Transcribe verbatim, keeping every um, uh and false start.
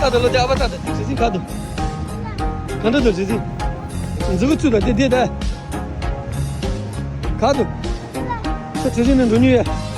ད་ལོ་དེ་ཨ་བ་ད་ད་བྲེལ་ཟིང་ག་འདུག་ག་འདྲ་འདུག་བྲེལ་ཟིང་། མཛུ་གུ་ཚུད་ད་དེ་དེ་ད། ག་འདུག་ད་བྲེལ་ཟིང་ནས་འགྲོ་མྱོང་ཡོད།